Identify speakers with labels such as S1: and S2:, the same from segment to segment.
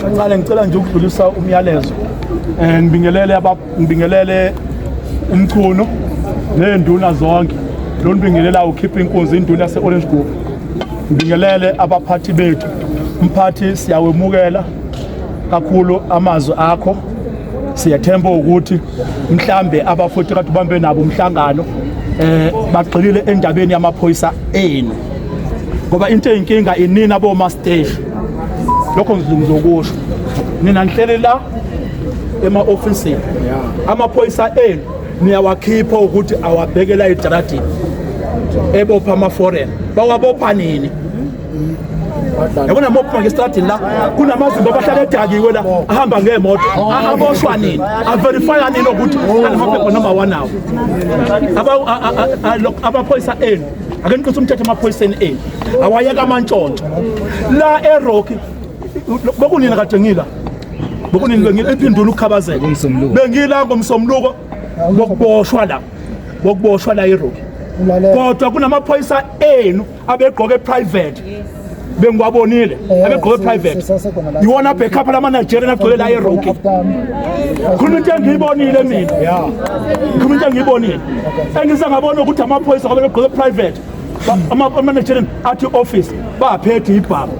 S1: Kancane ngicela nje ukudlulisa umyalezo. Ngibingelele ngibingelele uMchunu nenduna zonke. Lo nibingelela ukhipha inkunzi induna yase Orange Grove. Ngibingelele abaphathi bethu. Mphathi, siyawemukela kakhulu amazwi akho. Siyathemba ukuthi mhlambe abafowethu kade ubambe nabo umhlangano bagxilile endabeni yamaphoyisa enu, ngoba into eyinkinga inina abomasteshi. Lokho ngizokusho, nina nihleli la ema-ofisini, amaphoyisa enu niyawakhipha ukuthi awabhekela edradini ebopha ama-foreign. Bawabopha nini? Yabona, mophuma ngesitradini la kunamazimba abahlala edakiwe la, ahamba ngemoto. Aboshwa nini? Averifya nini ukuthi anamaphepha noma wanawo? Amaphoyisa enu, ake niqinise umthetho emaphoyiseni enu, awayeka amantshontsho la eRocky. Bokunini kade ngila? Bokunini bengila iphindula ukukhabazela? Bengila ngomsombuluko, bokuboshwa la, bokuboshwa la eRocky, kodwa kunamaphoyisa enu abegqoke private, bengiwabonile, abegqoke private, iwona backup lama Nigerian agcwele la eRocky. Khuluma into engiyibonile mina, khuluma into engiyibonile, engize ngabona ukuthi amaphoyisa ngoba begqoke private, ama-Nigerian athi office baphethe ibhamu.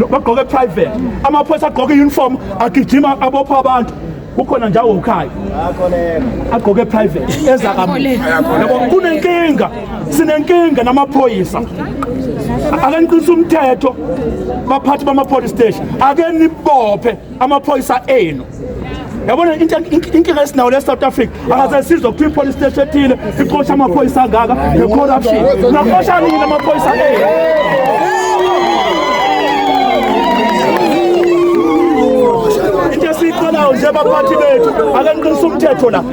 S1: Bagqoke private, amaphoyisa agqoke uniform, agijima abopha abantu. Kukhona nje awukhaya agqoke private ezakamuva. Yabo, kunenkinga, sinenkinga namaphoyisa. Ake niqinise umthetho, baphathi bama-police station, ake nibophe amaphoyisa enu. Yabona, inkinga esinayo le South Africa, akaze sizwe kuthiwa i-police station ethile ixosha amaphoyisa angaka nge-corruption. Naxosha nini amaphoyisa enu? Into esiyicelayo nje, baphathi bethu, ake niqinise umthetho la.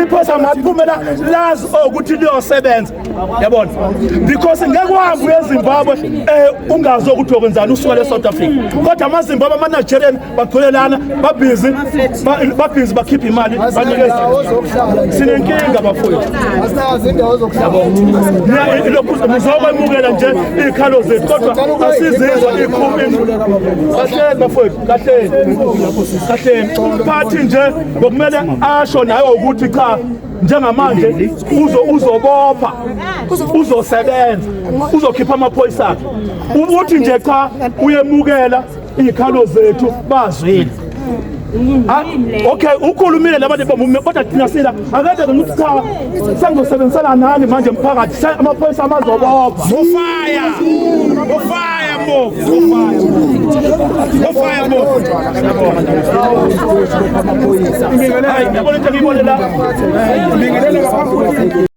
S1: Iphoyisa ngaphumela lazi ukuthi liyosebenza, yabona, because ngeke uhambe uye eZimbabwe ungazi ukuthi uyokwenzani usuka le South Africa, kodwa amaZimbabwe, ama-Nigerian bagcwele lana, babhizi, babhizi bakhipha imali banikeza. Sinenkinga, bafowethu. Muzokwemukela nje iy'khalo zethu, kodwa asizizwa ikhumi. Kahleni bafowethu, kahleni, kahleni. Umphathi nje ngokumele asho naye ukuthi cha, njengamanje uzobopha, uzosebenza, uzokhipha amaphoyisa akhe. Uthi nje cha, uyemukela iy'khalo zethu, bazwile. Ah, okay, ukhulumile labantu bomume, kodwa thina sila akade ukuthi cha, sengizosebenzisana nani manje mphakathi, amaphoyisa amazobopha.
S2: Ufire! Ufire, mbovu! Ufire, mbovu!
S1: Hayi, yabona into engiyibone la.